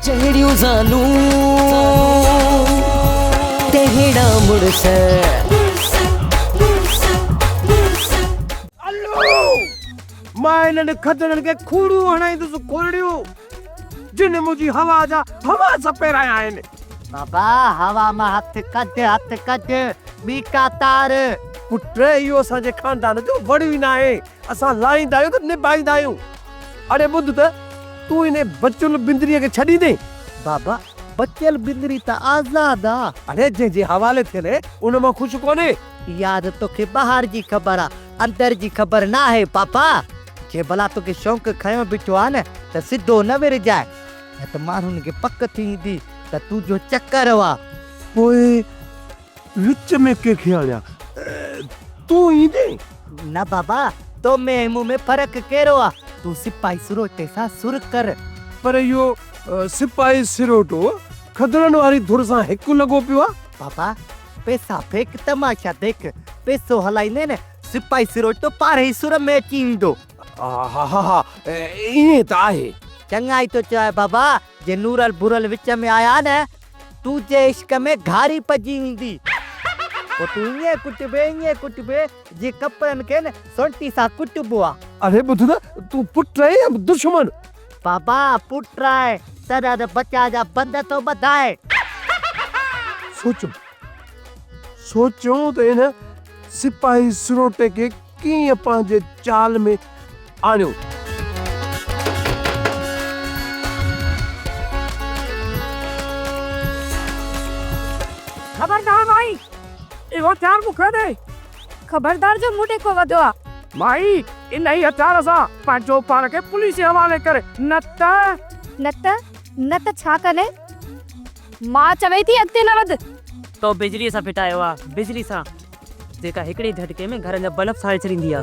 جهڙيون زالون تهڙا مڙس. الو! مان انهن کدڙن کي کوڙيون هڻائيندس کوڙيون، جن منهنجي هوا جا حواس پيرايا آهن. بابا هوا مان هٿ ڪڍ، هٿ ڪڍ، ٻي ڪا تار. پٽ اهو اسان جي خاندان جو وڙ ئي ناهي. اسان لائيندا آهيون ته نڀائيندا آهيون. اڙي ٻڌ ته تون انهي بچيل بندريء کي ڇڏيندين؟ بابا، بچيل بندري ته آزاد آ. اڙي جنهن جي حوالي ٿيل ان مان خوش ڪونهي. يار توکي ٻاهر جي خبر آ، اندر جي خبر ناهي بابا. جي ڀلا توکي شوق کنيو بيٺو آ نه ته سڌو نه ورجاء، نه ته ماڻهن کي پڪ ٿي ايندي ته تنهنجو چڪر آ. پوء وچ ۾ ڪنهن کي آڻيان؟ تون ايندين؟ نه بابا، تو ۾ ۽ مون ۾ فرق ڪهڙو آ؟ تون سپاهي سروٽي سان سر ڪر. پر اهو سپاهي سروٽو کدڙن واري ڌر سان هڪ لڳو پيو آ. بابا، پئسا ڦيڪ تماشا ديک. پئسو هلائيندين نه، سپاهي سروٽو پاڻهي سر ۾ اچي ويندو. ها ها ها، ائين ته آهي. چڱائي ٿو چوين بابا، جي نورل ڀورل وچ ۾ آيا نه، تنهنجي عشق ۾ گهاري پئجي ويندي. پوء تون ائين ڪٽبي، ائين ڪٽبي، جيئن ڪپڙن کي نه سونٽي سان ڪٽبو آ. اڙي ٻڌ ته، تون پٽ آهين يا دشمن؟ بابا، پٽ آهي، تڏهن ته بچاء جا بند ٿو ٻڌائي. سوچيم، سوچيم ته ان سپاهي سروٽي کي ڪيئن پنهنجي چال ۾ آڻيو. خبردار مائي، اهو هٿيار مون کي ڏي. خبردار جو مون ڏي ڪو وڌو آ. مائي، انهيء هٿيار سان پنهنجو پاڻ کي پوليس جي حوالي ڪر، نه ته. نه ته؟ نه ته ڇا ڪندين؟ مان چوين ٿي اڳتي نه وڌ. تو بجليء سان ڦٽايو آ، بجلي سان. جيڪا هڪڙي جهٽڪي ۾ گهرن جا بلب ساڙي ڇڏيندي آ.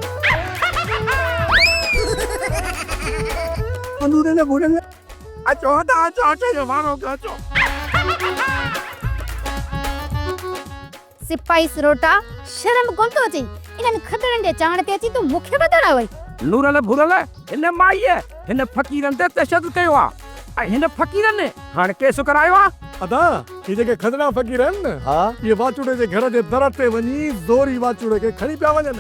اچو ادا اچو اچو جو وارو ڪيو اچو. سپاهي سروٽا، شرم ڪونه ٿو اچئي، انهن کدڙن جي چوڻ تي اچي تون مون کي ٻڌڻ آيو آهين. نورل ڀورل، هن مائيء هن فقيرن تي تشدد ڪيو آ ۽ هن فقيرن هاڻ ڪيس ڪرايو آ. ادا، هي جيڪي کدڙا فقير آهن نه، اهي واچوڙي جي گهر جي در تي وڃي زوري واچوڙي کي کڻي پيا وڃن.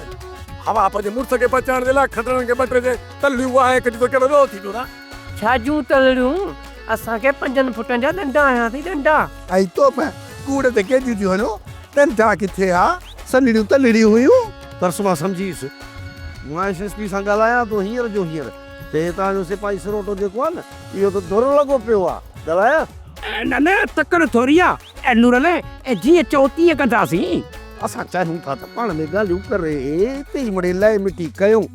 هوا پنهنجي مڙس کي بچائڻ جي لاء کدڙن کي ٻه ٽي جي تلڙيون وهائي ڪڍي ٿو ڪهڙو ڏوهه ٿي پيو نه. ڇا جون تلڙيون؟ اسان کي پنجن فٽن جا ڏنڊا هنيا اٿئي ڏنڊا. ۽ توپ ڪوڙ تي ڪيڏيون ٿيون هڻو، ڏنڊا ڪٿي ها، سنهڙيون تلڙيون هيون. ترس مان سمجهي ويس. مان ايس ايس پي سان ڳالهايان ٿو هينئر جو هينئر. ته هتان جو سپاهي سروٽو جيڪو آهي نه، اهو ته ڌر لڳو پيو آهي. ڳالهايان؟ نه نه تڪڙ ٿوري آ اي نورل، جيئن چئو تيئن ڪنداسين. اسان چاهيون ٿا ته پاڻ ۾ ڳالهيون ڪري اتي ئي مڙئي لئه مٽي ڪيون.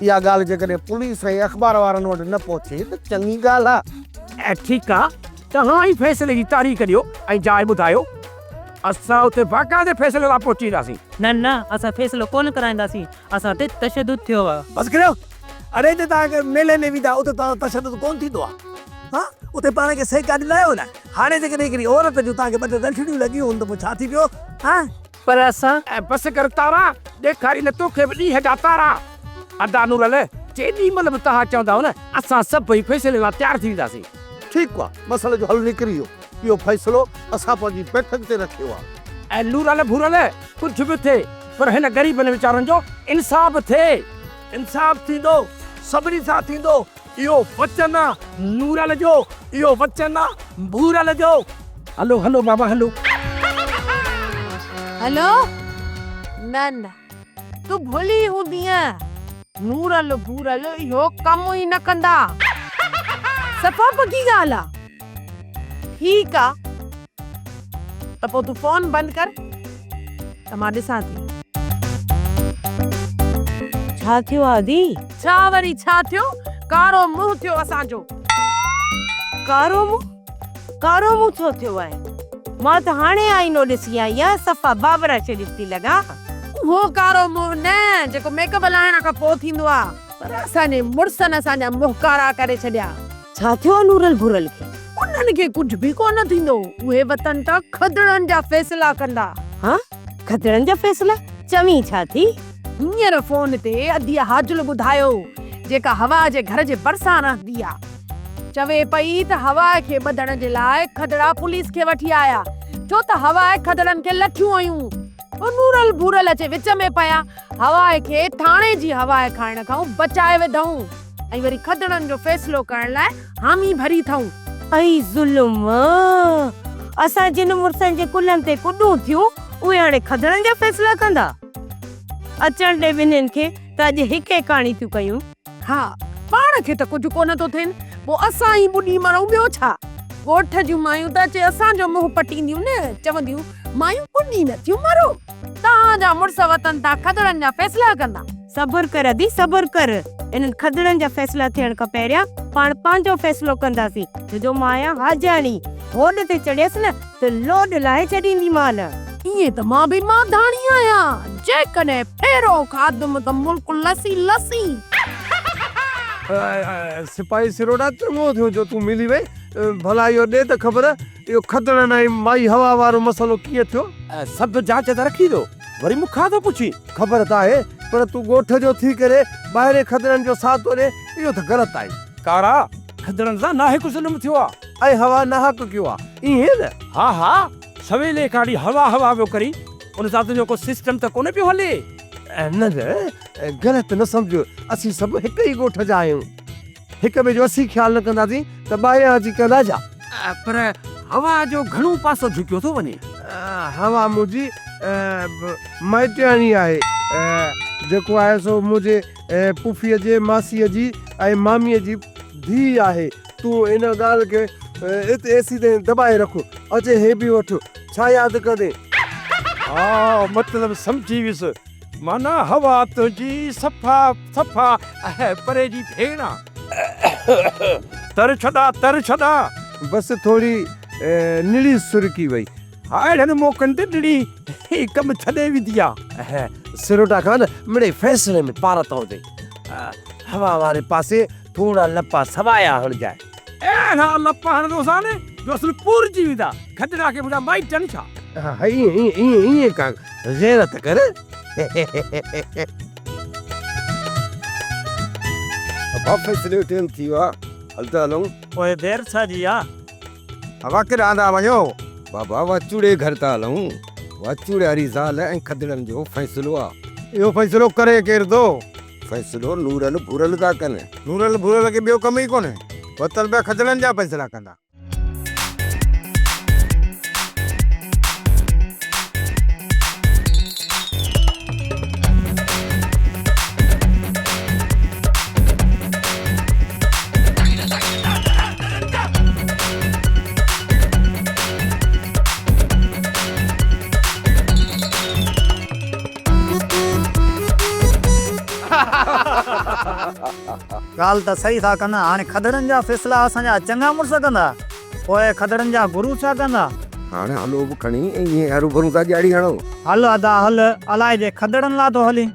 اها ڳالهه جيڪڏهن پوليس ۽ اخبار وارن وٽ نه پهچي ته چڱي ڳالهه آ. ٺيڪ آ، توهان ئي فيصلي جي تاريخ ڏيو ۽ جاء ٻڌايو. اسان اتي باقاعدي فيصلي لاء پهچي وينداسين. نه نه اسان فيصلو ڪونه ڪرائينداسين، اسان تي تشدد ٿيو آ. بس ڪريو. اڙي جتي توهان ڪنهن ميلي ۾ ويندا اتي توهان سان تشدد ڪونه ٿيندو آ. ها اتي پاڻ کي سيڪا ڏيندا آهيو نه. هاڻي جيڪڏهن هڪڙي عورت جون توهان کي ٻه ٽي ڏنٺڙيون لڳيون هن ته پوء ڇا ٿي پيو؟ ها. پر اسان. ۽ بس ڪر تارا، ڏيکاري نه توکي به ڏينهن جا تارا. ادا نورل، جيڏي مهل به توهان چوندؤ نه، اسان سڀئي فيصلي لاء تيار ٿي وينداسين. ٺيڪ آ، مسئلي جو حل نڪري ويو. اهو فيصلو اسان پنهنجي بيٺڪ تي رکيو آ. ۽ نورل ڀورل، ڪجهه به ٿئي، پر هن غريبن ويچارن جو انصاف ٿئي. انصاف ٿيندو، سڀني سان ٿيندو، اهو وچن آ نورل جو، اهو وچن آ ڀورل جو. هلو هلو بابا هلو. هلو نه نه تون ڀلي هوندينء. نورل ڀورل اهو ڪم ئي نه ڪندا. صفا پڪي ڳالهه آ. ٺيڪ آ ته پوء تون فون بند ڪر ته مان ڏسان ٿي. ڇا ٿيو آ ادي؟ ڇا وري ڇا ٿيو، ڪارو منهن ٿيو اسان جو. ڪارو منهن؟ ڪارو منهن ڇو ٿيو آهي؟ مان ته هاڻي آئينو ڏسي آئي آهيان، صفا بابرا شريف ٿي لڳان. اهو ڪارو منهن نه، جيڪو ميڪ اپ لاهڻ کان پوء ٿيندو آ، پر اسان جي مڙسن اسان جا منهن ڪارا ڪري ڇڏيا. ڇا ٿيو آ نورل ڀورل کي؟ انهن کي ڪجهه به ڪونه ٿيندو، اهي وطن ته کدڙن جا فيصلا ڪندا. ها؟ کدڙن جا فيصلا؟ چوين ڇا ٿي؟ هينئر فون تي اديء حاجل ٻڌايو، جيڪا هوا جي گهر جي ڀرسان رهندي آ. چوي پئي ته هوا کي ٻڌڻ جي لاء کدڙا پوليس کي وٺي آيا، ڇو ته هوا کدڙن کي لٺيون هنيون. پوء نورل ڀورل اچي وچ ۾ پيا. هوا کي ٿاڻي جي هوا کائڻ کان بچائي وڌائون ۽ وري کدڙن جو فيصلو ڪرڻ لاء حامي ڀري ٿئون. اي ظلم! اسان جن مڙسن جي ڪلهن تي ڪڏون ٿيون، اهي هاڻي کدڙن جا فيصلا ڪندا؟ اچڻ ڏي ٻنهين کي ته اڄ هڪ هڪاڻي ٿيون ڪيون. ها، پاڻ کي ته ڪجهه ڪونه ٿو ٿين، پوء اسان ئي ٻڏي مرون ٻيو ڇا؟ ڳوٺ جون مايون ته اچي اسان جو منهن پٽينديون نه، چونديون، مايون ٻڏي نه ٿيون مرو، توهان جا مڙس وتن ٿا کدڙن جا فيصلا ڪندا. صبر ڪر ادي صبر ڪر، انهن کدڙن جا فيصلا ٿيڻ کان پهريان پاڻ پنهنجو فيصلو ڪنداسين، ڇو جو مان آهيان حاجاڻي، هوڏ تي چڙهيس نه ته لوڏ لاهي ڇڏينديمان. ائين ته مان به مانڌاڻي آهيان، جيڪڏهن ڦيرو کاڌم ته ملڪ لسي لسي. سپاهي سروڙا چڱو ٿيو جو تون ملي وئين، ڀلا اهو ڏي ته خبر اهو کدڙن ۽ مائي حوا وارو مسئلو ڪيئن ٿيو؟ سڀ جاچ ته رکي ٿو، وري مون کان ٿو پڇين. خبر ته آهي، پر تون ڳوٺ جو ٿي ڪري ٻاهرين کدڙن جو ساٿ ٿو ڏين، اهو ته غلط آهي. ڪارا، کدڙن سان ناحق ظلم ٿيو آ. ۽ حوا ناحق ڪيو آ، ائين نه؟ ها ها، سويلي کان وٺي هوا هوا پيو ڪرين، ان سان تنهنجو ڪو سسٽم ته ڪونه پيو هلي؟ نه نه، غلط نه سمجهه، اسين سڀ هڪ ئي ڳوٺ جا آهيون. هڪ ٻئي جو اسين خيال نه ڪنداسين ته ٻاهريان اچي ڪندا ڇا؟ پر هوا جو گهڻو پاسو جهڪيو ٿو وڃي. هوا منهنجي مائٽياڻي آهي. جيڪو آهي سو منهنجي پڦيء جي ماسيء جي ۽ ماميء جي ڌيء آهي. تون ان ڳالهه کي ات ايسيتائين دٻائي رک. اچي هي به وٺ. ڇا ياد ڪندين؟ ها مطلب سمجهي ويس. معنيٰ هوا تنهنجي صفا صفا پري جي ڀيڻ آ. تر ڇڏا تر ڇڏا. بس ٿوري نڙي سرڪي وئي. ها اهڙن موقعن تي نڙي ڪم ڇڏي ويندي آ. سروٽا کان مڙئي فيصلي ۾ پارت هجي. هوا واري پاسي ٿورا لپا سوايا هڻجانء. اهڙا لپا هڻندوسان جو اصل پورجي ويندا. کدڙا کي منهنجا مائٽ آهن ڇا؟ ها ائين ائين ائين ائين ڪا غيرت ڪر. ابا فيصلي جو ٽيم ٿي ويو آ هل ته هلون. پوء دير ڇا جي آ؟ هوا ڪيڏانهن ٿا وڃو؟ بابا واچوڙي گهر ٿا هلون. واچوڙي واري زال ۽ کدڙن جو فيصلو آ. اهو فيصلو ڪري ڪير ٿو؟ فيصلو نورل ڀورل ٿا ڪن. نورل ڀورل کي ٻيو ڪم ئي ڪونهي. وتل پيا کدڙن جا فيصلا ڪندا. ڳالهه ته صحيح ٿا ڪن، هاڻي کدڙن جا فيصلا اسان جا چڱا مڙس ڪندا، پوء کدڙن جا گرو ڇا ڪندا؟ هاڻي هلو به کڻي ائين هروڀرو ٿا ڄاڙي هڻو. هل ادا هل، الائجي کدڙن لاء ٿو هلين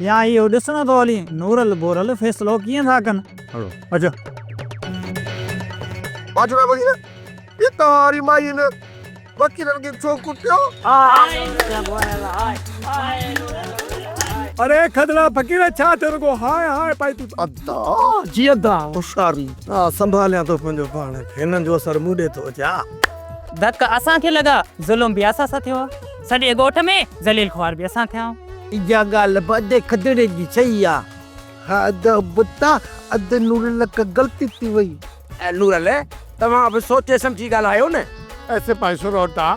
يا اهو ڏسڻ ٿو هلين نورل ڀورل فيصلو ڪيئن ٿا ڪن. هلو اچو. واجب آهي وڪيل، هي توهان واري مائي هن وڪيلن کي ڇو ڪٽيو؟ اڙي کدڙا فقير ڇا ٿيو رڳو هاء هاء پائي تون. ادا جي ادا هوشياري. آء سنڀاليان ٿو پنهنجو پاڻ کي هنن جو اثر مون ڏي ٿو اچي آ. ڌڪ اسان کي لڳا ظلم به اسان سان ٿيو آ سڄي ڳوٺ ۾ ذليل خوار به اسان ٿيا آهيون. اها ڳالهه به ادي کدڙي جي صحيح آ. ها ادا ابتا اد نورل کان غلطي ٿي وئي. اي نورل توهان به سوچي سمجهي ڳالهايو نه. اي سپاهي سروٽا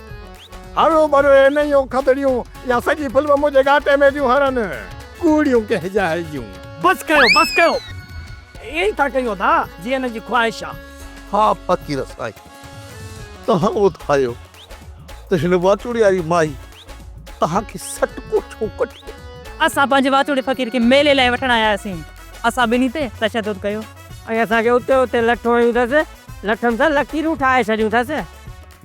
هرو ڀرو اهي نيون کدڙيون يا سڄي فلم منهنجي ڳاٽي ۾ ٿيون هڻن. ڪوڙيون ڪنهن جاء جون. بس ڪيو بس ڪيو ائين ئي ٿا ڪيون ادا جيئن هن جي خواهش آ. ها فقير سائين توهان ٻڌايو ته هن واچوڙي واري مائي توهان کي سٽڪو ڇو ڪڍيو؟ اسان پنهنجي واچوڙي فقير کي ميلي لاء وٺڻ آيا هئاسين. اسان ٻنهي تي تشدد ڪيو. ۽ اسان کي اتي اتي لٺون هنيون اٿس، لٺن سان لڪيرون ٺاهي ڇڏيون اٿس،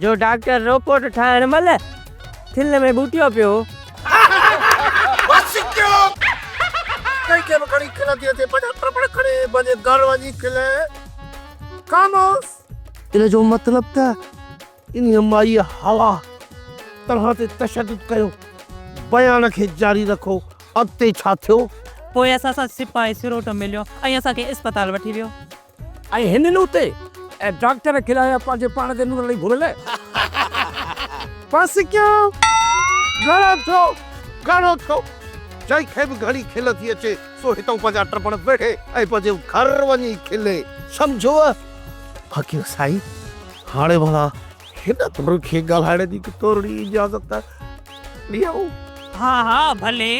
جو ڊاڪٽر روپوٽ ٺاهڻ مهل ٿلهه ۾ ٻوٽيو پيو هو. بس ڪيو! ڪنهن کي به کڻي کل ٿي اچي، پنهنجا پرپڙ کڻي پنهنجي گهر وڃي کل. خاموش! ان جو مطلب ته انهيء مائيء حوا توهان تي تشدد ڪيو. بيان کي جاري رکو، اڳتي ڇا ٿيو؟ پوء اسان سان سپاهي سروٽو مليو ۽ اسان کي اسپتال وٺي ويو. ۽ هنن اتي ڊاڪٽر کلايا پنهنجي پاڻ تي نور علي ڀرل. بس ڪيو، گهڻو ٿيو، گهڻو ٿيو. جنهن کي به گهڻي کل ٿي اچي، سو هتئون پنهنجا ٽپڙ ويڙهي ۽ پنهنجي گهر وڃي کلي. سمجهيو؟ فقير سائين، هاڻي ڀلا هن تر کي ڳالهائڻ جي ڪا ٿورڙي اجازت ڏيو. ها ها ڀلي.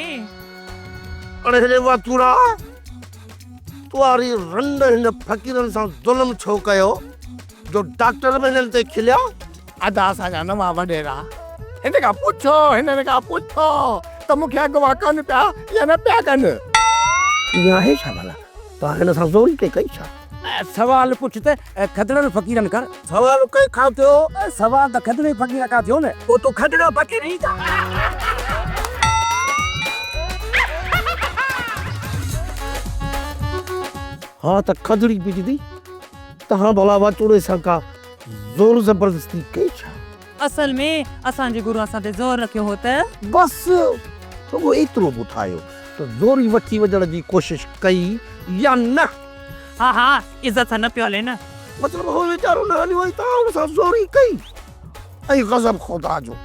اڙي هيڏي واتوڙا، تواري رنڊ هن فقيرن سان ظلم ڇو ڪيو جو ڊاڪٽر به هنن تي کليا؟ ادا اسان جا نوان وڏيرا هن کان پڇو هنن کان پڇو ته مون کي اغوا ڪن پيا يا نه پيا ڪن. ائين آهي ڇا ڀلا؟ توهان هن سان زوري پئي ڪئي ڇا؟ سوال پڇ ته کدڙن فقيرن کان. سوال ڪنهن کان ٿيو؟ سوال ته کدڙي فقير کان ٿيو نه. پوء تون کدڙو فقير ئي ڇا؟ ها ته کدڙي بجلي، توهان ڀلا واچوڙي سان ڪا زور زبردستي ڪئي ڇا؟ اصل ۾ اسان جي گرو اسان تي زور رکيو هو ته. بس رڳو ايترو ٻڌايو ته زوري وٺي وڃڻ جي ڪوشش ڪئي يا نه؟ ها ها عزت سان نه پيو هلي نه. مطلب هو ويچارو نه هليو ۽ توهان هن سان زوري ڪئي ۽ غضب خدا جو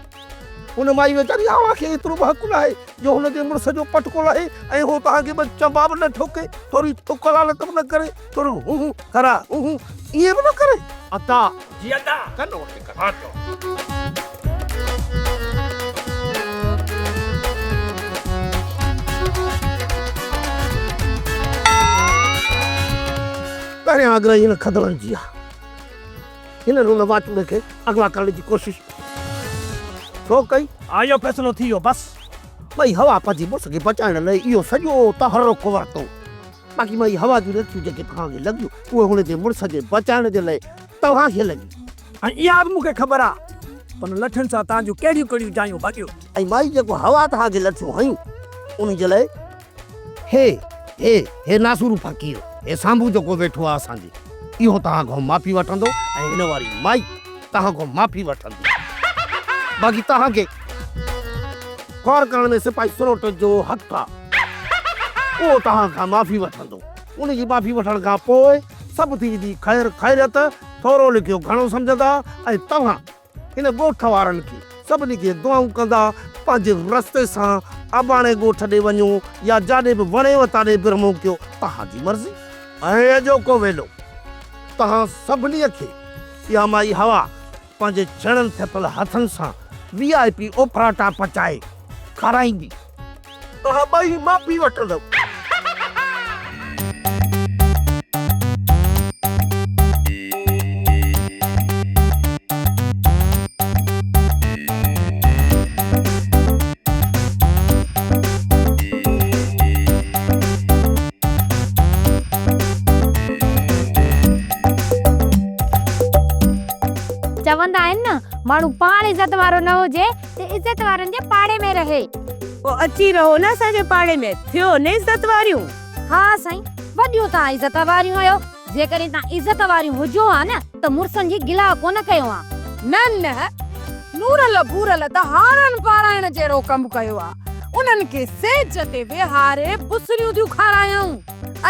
هن مائي ويچاري اوهان کي ايترو به حق ناهي جو هن جي مڙس جو پٽڪو لاهي ۽ هو توهان کي ٻه چنبا به نه ٺوڪي، ٿوري ٿڪ لعنت به نه ڪري، ٿورو هون هون ڪرا هون هون ائين به نه ڪري. ادا. جي ادا. ڪن وٺي ڪن. ها چئو. پهريان اڳرائي هن کدڙن جي آ. هنن ان واچوڙي کي اغوا ڪرڻ جي ڪوشش ڇو ڪئي؟ اهو فيصلو ٿي ويو بس. ٻئي هوا پنهنجي مڙس کي بچائڻ لاء اهو سڄو تحرڪ ورتو. باقي مائي هوا جون رڇيون جيڪي توهان کي لڳيون، اهي هن جي مڙس جي بچائڻ جي لاء توهان کي لڳيون. ۽ اها به مون کي خبر آ ته ان لٺين سان توهان جون ڪهڙيون ڪهڙيون جايون ڀڳيون. ۽ مائي جيڪو هوا توهان کي لٺيون هنيون، انهي جي لاء هي، هي، هي ناسورو فقير، هي سانڀو جيڪو ويٺو آ اسان جي، اهو توهان کان معافي وٺندو ۽ هن واري مائي توهان کان معافي وٺندي. باقي توهان کي غور ڪرڻ ۾ سپاهي سروٽ جو حق آ، اهو توهان کان معافي وٺندو. ان جي معافي وٺڻ کان پوء سڀ ٿي ويندي خير خيريت، ٿورو لکيو گهڻو سمجهندا ۽ توهان هن ڳوٺ وارن کي سڀني کي دعائون ڪندا پنهنجي رستي سان اباڻي ڳوٺ ڏي وڃو يا جاڏي به وڻيو تاڏي برهمو ڪيو توهان جي مرضي. ۽ اڄوڪو ويلو توهان سڀني کي اها مائي حوا پنهنجي ڇيڻن ٿڦل هٿن سان وي آء پي اوڦراٽا پچائي کارائيندي. توهان ٻئي معافي وٺندؤ. چوندا آهن نه ماڻهو پاڻ عزت وارو نه هجي ته عزت وارن جي پاڙي ۾ رهي. پوء اچي رهو نه اسان جي پاڙي ۾، ٿيو نه عزت واريون. ها سائين، وڏيون توهان عزت واريون آهيو، جيڪڏهن توهان عزت واريون هجو ها نه ته مڙسن جي گلا ڪونه ڪيو ها. نه نه، نورل ڀورل ته هاڻن پارائڻ جهڙو ڪم ڪيو آ. انهن کي سيج تي ويهاري بسريون ٿيون کارايائون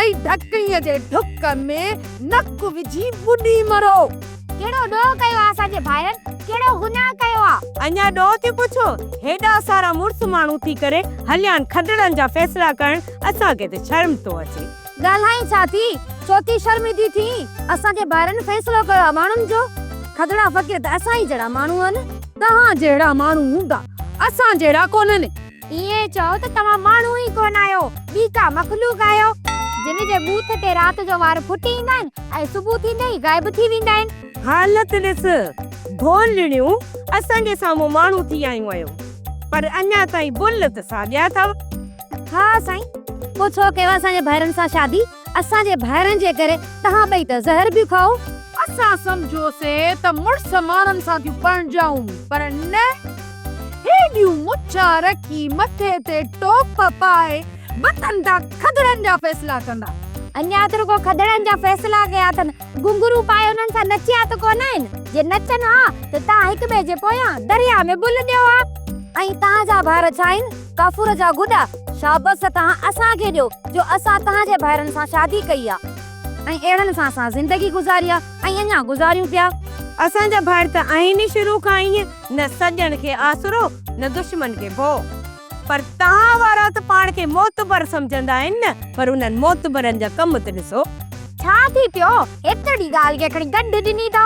۽ ڍڪڻيء جي ڍڪ ۾ نڪ وجهي ٻڏي مرو. ڪهڙو ڏوهه ڪيو آ اسان جي ڀائرن، ڪهڙو گناهه ڪيو آ؟ اڃا ڏوهه ٿيون پڇو؟ هيڏا سارا مڙس ماڻهو ٿي ڪري هليان کدڙن جا فيصلا ڪرڻ اسان کي ته شرم ٿو اچي. ڳالهائين ڇا ٿي؟ ڇو ٿي شرمندي ٿين؟ اسان جي ڀائرن فيصلو ڪيو آ ماڻهن جو. کدڙا فقير ته اسان ئي جهڙا ماڻهو آهن. توهان جهڙا ماڻهو هوندا، اسان جهڙا ڪونهن. ائين چئو ته توهان ماڻهو ئي ڪونه آهيو، ٻي ڪا مخلوق آهيو، جن جي ٻوٿ تي رات جو وار ڦٽي ايندا آهن ۽ صبح ٿيندي ئي غائب ٿي ويندا آهن. حالت ڏس، ڀولڙيون اسان جي سامهون ماڻهو ٿي آيون آهيو، پر اڃا تائين بل ته ساڳيا اٿو. ها سائين، پوء ڇو ڪيو اسان جي ڀائرن سان شادي؟ اسان جي ڀائرن جي ڪري توهان ٻئي ته زهر به کائو. اسان سمجهيوسين ته مڙس ماڻهن سان ٿيون پرڻجائون، پر نه، هيڏيون مڇان رکي مٿي تي ٽوپ پائي وتن ٿا کدڙن جا فيصلا ڪندا. اڃا ته رڳو کدڙن جا فيصلا ڪيا اٿن، گهنگهرو پائي انهن سان نچيا ته ڪونه آهن. جي نچن ها ته توهان هڪ ٻئي جي پويان درياهه ۾ بل ڏيو ها. ۽ توهان جا ڀائر ڇا آهن؟ ڪافور جا گڏا، شابس توهان اسان کي ڏيو جو اسان توهان جي ڀائرن سان شادي ڪئي آ. ۽ اهڙن سان اسان زندگي گذاري آ ۽ اڃا گذاريون پيا. اسان جا ڀائر ته آهن ئي شروع کان ائين، نه سڄڻ کي آسرو نه دشمن کي ڀؤ. پر توهان وارا ته پاڻ کي معتبر سمجهندا آهن نه، پر انهن معتبرن جا ڪم ته ڏسو. ڇا ٿي پيو؟ ايترڙي ڳالهه کي کڻي ڳنڍ ڏني اٿو.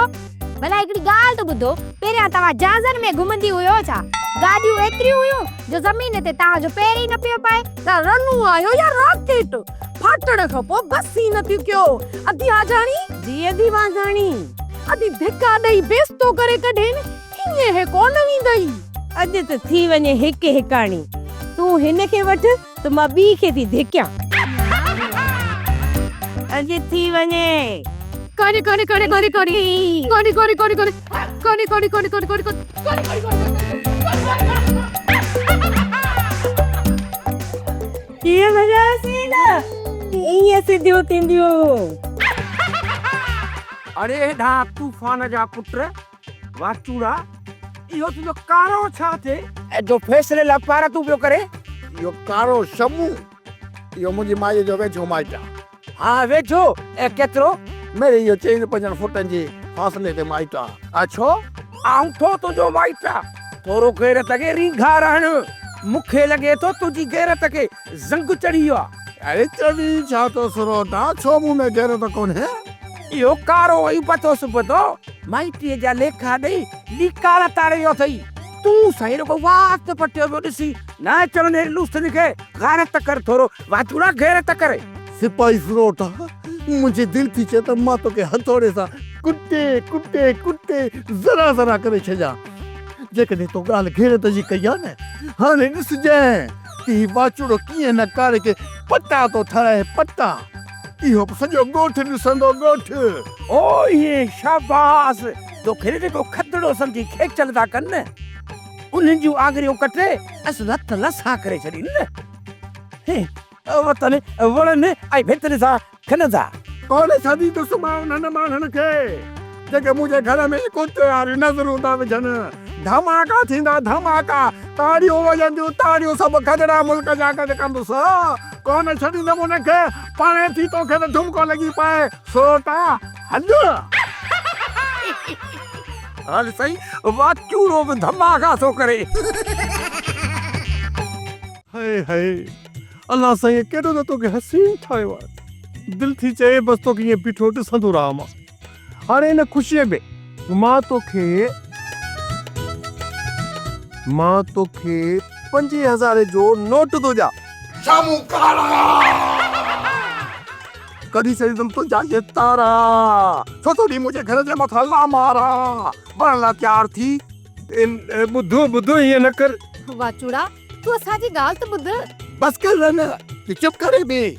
ڀلا هڪڙي ڳالهه ته ٻڌو، پهريان توهان جهازن ۾ گهمندي هيو ڇا؟ گاڏيون ايتريون هيون جو زمين تي توهان جو پير ئي نه پيو پئي. توهان رنو آهيو يا راڪيٽ؟ ڦاٽڻ کان پوء بس ئي نه ٿيون ڪيو. ادي حاجاڻي! جي ادي وانجاڻي! ادي ڌڪا ڏئي بيستو ڪري ڪڍين، ائين هي ڪونه ويندئي. اڄ ته ٿي وڃي هڪ هڪاڻي. تون هن کي وٺ ته مان ٻي کي ٿي ڌڪيان. اڄ ٿي وڃي. ڪاني ڪاني ڪاني ڪاني ڪاني ڪاني ڪاني ڪاني ڪاني ڪاني ڪاني ڪاني ڪاني ڪاني ڪاني ڪاني ڪاني. ڪيئن ڀڄايوسين نه ائين سڌيون ٿينديون. اڙي هيڏانهن طوفان جا پٽ واچوڙا، اهو تنهنجو ڪارو ڇا ٿئي؟ جو فيصلي لاء پاراتون پيو ڪري. اهو ڪارو شمون، اهو منهنجي مائيء جو ويجهو مائٽ آ. ها ويجهو؟ ۽ ڪيترو؟ مڙئي اهو چئن پنجن فوٽن جي فاصلي تي مائٽ آ. ها ڇو؟ آئون ٿو تنهنجو مائٽ آ. ٿورو غيرت کي رينگهار هڻ. مون کي لڳي ٿو تنهنجي غيرت کي زنگ چڙهي ويو آ. اڙي چوين ڇا ٿو سروٽا، ڇو مون ۾ غيرت ڪونهي؟ اهو ڪارو ۽ پتو سبتو مائٽيء جا ليکا ڏئي ليڪا لتاڙي ويو اٿئي. تون سائين رڳو وات پٽيو پيو ڏسين. نه چوندين هن لوسن کي، غيرت ڪر ٿورو واچوڙا غيرت ڪر. سپاهي سروٽا، منهنجي دل ٿي چئي ته مان توکي هٿوڙي سان ڪٽي ڪٽي ڪٽي ذرا ذرا ڪري ڇڏيان. جيڪڏهن تو ڳالهه غيرت جي ڪئي آ نه، هاڻي ڏسجانء ته هي واچوڙو ڪيئن نه ڪاري کي پٽا ٿو ٺاهي پٽا. اهو به سڄو ڳوٺ ڏسندو ڳوٺ. اوهين شاباس! توکي نه جيڪو کدڙو سمجهي کيچل ٿا ڪن نه، انهن جون آڱريون ڪٽي اصل هٿ لسا ڪري ڇڏين نه. هي وطن وڻن ۽ ڀتين سان کنندا. ڪونه ڇڏيندس مان انهن ماڻهن کي، جيڪي منهنجي گهر ۾ ڪتي واريون نظرون ٿا وجهن. ڌماڪا ٿيندا ڌماڪا، تاڙيون وڄنديون تاڙيون، سڀ کدڙا ملڪ جا گڏ ڪندس. ڪونه ڇڏيندم ان کي، پاڻهي ٿي توکي ته ٺمڪو لڳي پئي، سوٽا هل. هل سائين، واچوڙو به ڌماڪا ٿو ڪري. هاء هاء الله سائين ڪيڏو نه توکي حسين ٺاهيو آهي. دل ٿي چئي بس توکي ائين بيٺو ڏسندو رهان مان. هاڻي ان خوشيء ۾ مان توکي مان توکي پنجين هزارين جو نوٽ ٿو ڏيان. شامون ڪارا ڪڍي ڇڏيندم تنهنجا اهي تارا. ڇو ٿو ڏين منهنجي گهر جي مٿان لامارا. وڙهڻ لاء تيار ٿي. ٻڌ ٻڌ ائين نه ڪر. واچوڙا تون اسان جي ڳالهه ته ٻڌ. بس ڪر رن، تون چپ ڪري بيهه.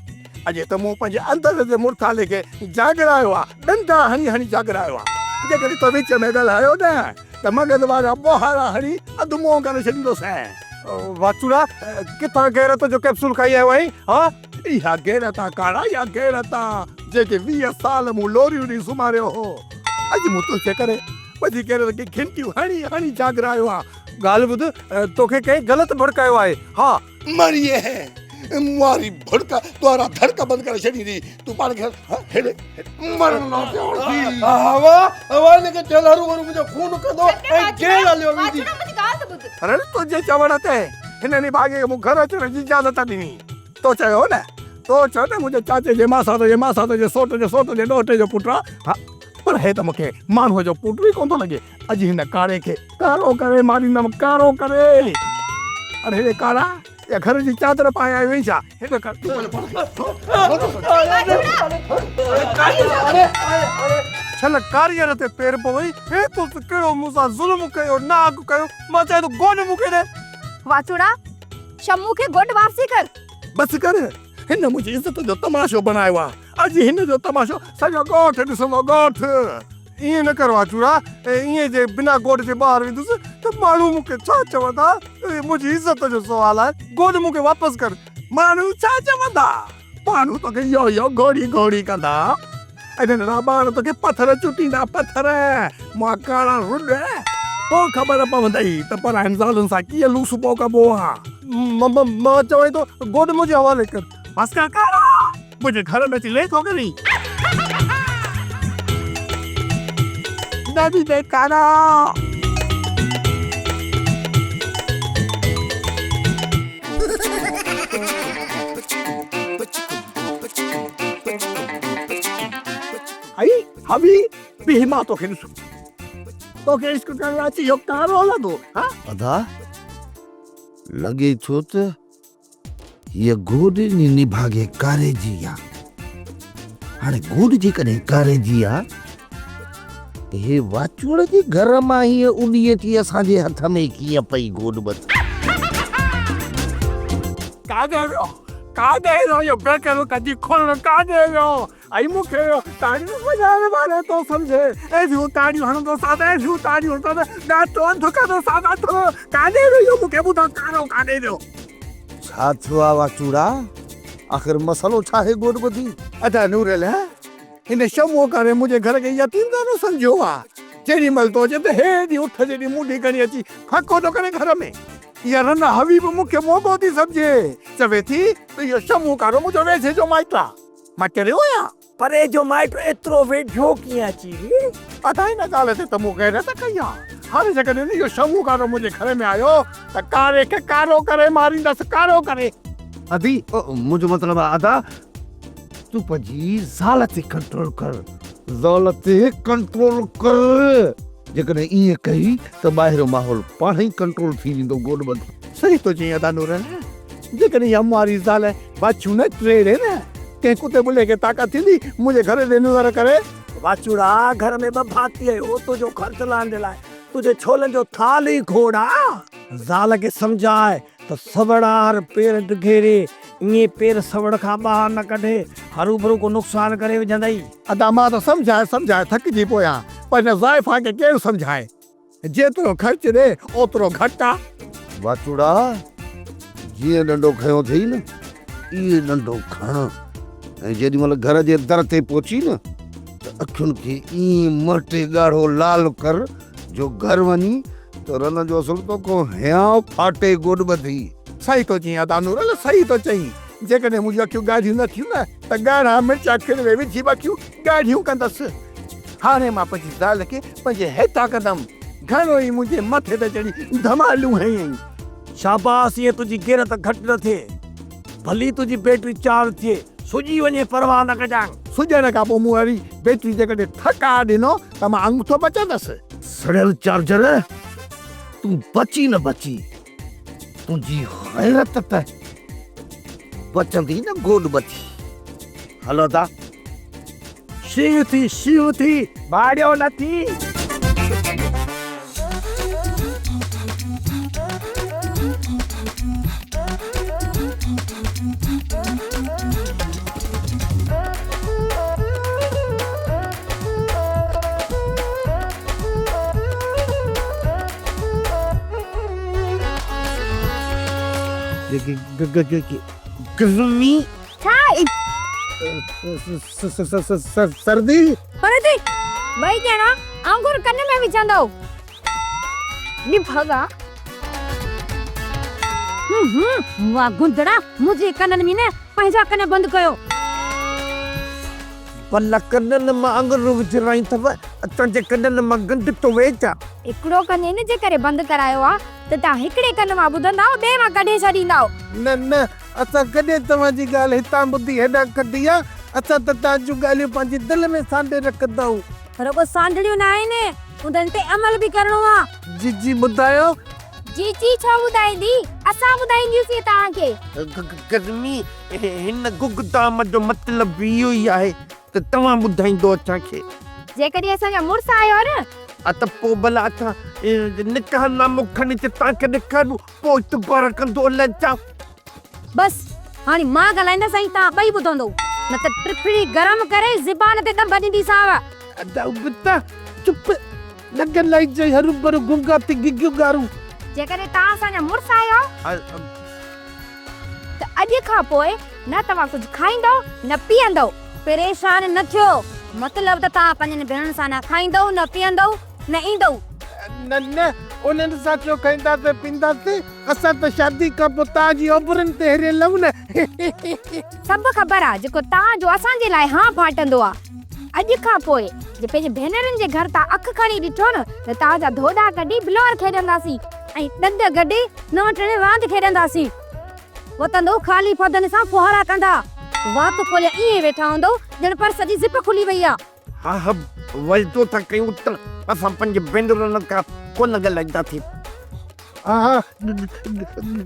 اڄ ته مون پنهنجي اندر جي مڙٿالي کي جاڳرايو آ، ڏنڊا هڻي هڻي جاڳرايو آ. جيڪڏهن تو وچ ۾ ڳالهايو نه ته مغز وارا ٻوهارا هڻي اڌ منهن ڪري ڇڏيندوسانء. واچوڙا، ڪٿان غيرت جو ڪئپسول کائي آيو آهين، ها؟ اها غيرت آ ڪاڙا، اها غيرت آ، جنهن کي 20 سال مون لوريون ڏئي سمهاريو هو. اڄ مون تنهنجي ڪري پنهنجي غيرت کي گهنٽيون هڻي هڻي جاڳرايو آ. ڳالهه ٻڌ، توکي ڪنهن غلط ڀڙڪايو آهي، ها؟ مريء واري ڀڙڪ توارا ڌڙڪ بند ڪري ڇڏيندي. تون پاڻ کي هيڏي مرڻ لاء تيار ٿي. هوا، هوا هن کي چيل هرو ڀرو منهنجو خون ڪندو ۽ جيل هليو ويندي. رڙ تنهنجي چوڻ تي هن نڀاڳي کي مون گهر اچڻ جي اجازت ڏني. تو چيو نه، تو چيو ته منهنجي چاچي جي ماسات جي ماسات جي سوٽ جي سوٽ جي ڏوهٽي جو پٽ آ. ها، پر هي ته مون کي ماڻهوء جو پٽ ئي ڪونه ٿو لڳي. اڄ هن ڪاري کي ڪارو ڪري ماريندم، ڪارو ڪري. اڙي ري ڪارا، اها گهر جي چادر پائي آيو آهين ڇا؟ هن ڪر تون پنهنجو پاڻ کي. ڇل ڪاريهر تي پير پوئي، هي تو ته ڪهڙو مون سان ظلم ڪيو، ناحق ڪيو، مان چاهيان ٿو گوڏ مون کي ڏي. واچوڙا، شمو کي گوڏ واپسي ڪر. بس ڪر، هن منهنجي عزت جو تماشو بڻايو آهي. اڄ هن جو تماشو سڄو ڳوٺ ڏسندو، ڳوٺ. ائين نه ڪر واچوڙا، ائين جي بنا گوڏ جي ٻاهر ويندس ته ماڻهو مون کي ڇا چوندا؟ منهنجي عزت جو سوال آهي، گوڏ مون کي واپس ڪر. ماڻهو ڇا چوندا؟ ماڻهو توکي يو يو گهوڙي گهوڙي ڪندا ۽ ننڍڙا ٻار توکي پٿر چٽيندا، پٿر. مئا ڪارا رڏ، پوء خبر پوندئي ته پراين زالن سان ڪيئن لوسبو ڪبو آ. مان چوين ٿو گوڏ منهنجي حوالي ڪر. بس ڪر ڪارا، منهنجي گهر ۾ اچي ليکو ڪرين. نه ٿي ڏيکاران. ائي حبي بيهه مان توکي ڏسان. توکي عشق ڪرڻ لاء اچي اهو ڪارو لڌو ها. ادا لڳي ٿو ته هيء گوڏ جي نڀاڳي ڪاري جي آ. هاڻي گوڏ جيڪڏهن ڪاري جي آ ته هي واچوڙ جي گهر مان هيء اڏي اچي اسان جي هٿ ۾ ڪيئن پئي گوڏ ٻڌ. ڪاڏي ويو ڪاڏي ويو اهو بيڪر ڪڍي کولڻ ڪاڏي ويو ۽ مون کي تاڙيون وڄائڻ وارو ٿو سمجهي. اهڙيون تاڙيون هڻندو سانس، اهڙيون تاڙيون هڻندو سانس، ڳاٽو انڌ ڪندو سانس انڌ. ڪاڏي ويو اهو مون کي ٻڌاء ڪارو ڪاڏي ويو؟ ڇا ٿيو آ واچوڙا؟ آخر مسئلو ڇا آهي گوڏ ٻڌي؟ ادا نورل، هن شموء ڪاري منهنجي گهر کي يتيم خانو سمجهيو آ. جيڏي مهل ٿو اچي ته هيڏي اٺ جيڏي منڍي کڻي اچي ڦڪو ٿو ڪري گهر ۾. اها رن حبيب مون کي موڳو ٿي سمجهي. چوي ٿي ته اهو شمو ڪارو منهنجو ويجهي جو مائٽ آ. مان چريو آهيان. پري جو مائٽ ايترو ويجهو ڪيئن اچي ري؟ ادا ان ڳالهه تي ته مون غيرت ڪئي آ. هاڻي جيڪڏهن اهو شمو ڪارو منهنجي گهر ۾ آيو ته ڪاري کي ڪارو ڪري ماريندس، ڪارو ڪري. ادي، منهنجو مطلب آ ادا، تون پنهنجي زال تي ڪنٽرول ڪر، زال تي ڪنٽرول ڪر. جيڪڏهن ائين ڪئي ته ٻاهريون ماحول پاڻهي ڪنٽرول ٿي ويندو گوڏ ٻڌ. صحيح ٿو چئين ادا نورل. جيڪڏهن اها ماري زال واڇون نه ٽيڙي نه، ڪنهن ڪتي ٻلي کي طاقت ٿيندي منهنجي گهر ڏي نظر ڪري. واچوڙا، گهر ۾ ٻه ڀاتي آهيو، تنهنجو خرچ لاهڻ جي لاء تنهنجي ڇولن جو ٿالهه ئي کوڙ آ. زال کي سمجهاء ته سوڙ آهر پير ڊگهيري، ائين پير سوڙ کان ٻاهر نه ڪڍي، هروڀرو ڪو نقصان ڪري وجهندئي. ادا مان ته سمجهائي سمجهائي ٿڪجي پيو آهيان، پر هن زائفان کي ڪير سمجهائي. جيترو خرچ ڏي اوترو گهٽ آ. واچوڙا، جيئن ڏنڊو کنيو اٿئي نه، ائين ڏنڊو کڻ ۽ جيڏي مهل گهر جي در تي پهچين نه ته اکين کي ائين مهٽي ڳاڙهو لال ڪر جو گهر وڃي ته رن جو اصل توکان هيانء ڦاٽي گوڏ ٻڌي. صحيح ٿو چئين ادا نورل، صحيح ٿو چئين. جيڪڏهن منهنجون اکيون ڳاڙهيون نه ٿيون نه ته ڳاڙها مرچ اکين ۾ وجهي به اکيون ڳاڙهيون ڪندس. هاڻي مان پنهنجي زال کي پنهنجي هيٺان ڪندم. گهڻو ئي منهنجي مٿي تي چڙهي ڌمالون هنيائين. شاباس ائين تنهنجي غيرت گهٽ نه ٿئي. ڀلي تنهنجي بيٽري چارج ٿئي، سڄي وڃي پرواهه نه ڪجانء. سڄڻ کان پوء مون وري بيٽري جيڪڏهن ٺڪاء ڏنو ته مان انگوٺو بچندس. سڙيل چارجر، تون بچي نه بچي، تنهنجي غيرت ته بچندي نه گوڏ بچي. هل ادا. شينهن ٿي شينهن ٿي ڀاڙيو نه ٿي. گرمي. ڇا؟ سردي. پر ٿي ٻئي ڄڻا آڱر ڪن ۾ وجهندؤ. نڀاڳا. هون هون مئا گندڙا منهنجي ڪنن ۾ نه پنهنجا ڪن بند ڪيو. ڀلا ڪنن مان آڱر وجهرائين اٿو، تنهنجي ڪنن مان گند ٿو وهي ڇا؟ هڪڙو ڪن ان جي ڪري بند ڪرايو آ ته توهان هڪڙي ڪن مان ٻڌندائو ٻئي مان ڪڍي ڇڏيندائو. نه نه اسان ڪڏهن توهان جي ڳالهه هتان ٻڌي هيڏانهن ڪڍي آ؟ اسان ته توهان جون ڳالهيون پنهنجي دل ۾ سانڍي رکندا آهيون. رڳو سانڍڻيون نه آهن، انهن تي عمل به ڪرڻو آ. جيجي ٻڌايو. جيجي ڇو ٻڌائيندي، اسان ٻڌائينديونسين توهان کي. گرمي، هن گگدام جو مطلب اهو ئي آهي ته توهان ٻڌائيندو اسان کي. جيڪڏهن اسان جا مڙس آهيو نه. ها ته پوء ڀلا اسان نڪاح نامو کڻي ته توهان کي ڏيکاريون، پوء اعتبار ڪندو الائي ڇا؟ بس هاڻي مان ڳالهائيندس ۽ توهان ٻئي ٻڌندو، نه ته ٽڦڙي گرم ڪري زبان تي ڏنڀ ڏينديسانو. ادا ابتا، چپ، لڳ لائجانء هروڀرو گونگا ٿي گگيون ڳارون. جيڪڏهن توهان اسان جا مڙس آهيو ته اڄ کان پوء نه توهان ڪجهه کائيندؤ نه پيئندؤ. پريشان نه ٿيو، مطلب ته توهان پنهنجين ڀيڻن سان نه کائيندؤ نه پيئندؤ نه ايندؤ. نه نه، انهن سان ڇو کائينداسين پيئنداسين، اسان ته شادي کان پوء توهان جي اوڀرن تي هريل آهيون نه. سڀ خبر آ، جيڪو توهان جو اسان جي لاء هانء ڦاٽندو آ. اڄ کان پوء. جي پنهنجي ڀينرن جي گهر تان اک کڻي ڏٺو نه ته توهان جا ڌوڏا ڪڍي بلور کيڏنداسين ۽ ڏند گڏي نو ٽڻي راند کيڏنداسين. وتندو خالي ڦدن سان ڦوهارا ڪندا. وات کولي ائين ويٺا هوندو ڄڻ پرس جي زپ کلي وئي آ. ها ها وعدو ٿا ڪيون ته اسان پنهنجي ڀينرن کان ڪونه ڳالهائينداسين. ها ها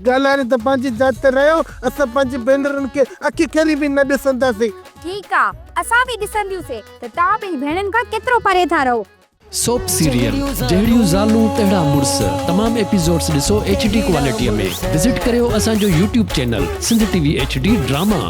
ڳالهائڻ ته پنهنجي جاء تي رهيو اسان پنهنجي ڀينرن کي اک کڻي به نه ڏسنداسين. ٺيڪ آ اسان به ڏسنديونسين ته توهان پنهنجي ڀيڻن کان ڪيترو پري ٿا رهو. سوپ سيريل جهڙيون زالون تهڙا مڙس تمام ايپيسوڊس ڏسو ايڇ ڊي ڪوالٽي ۾ وزٽ ڪريو اسان جو YouTube channel Sindh T V H D drama.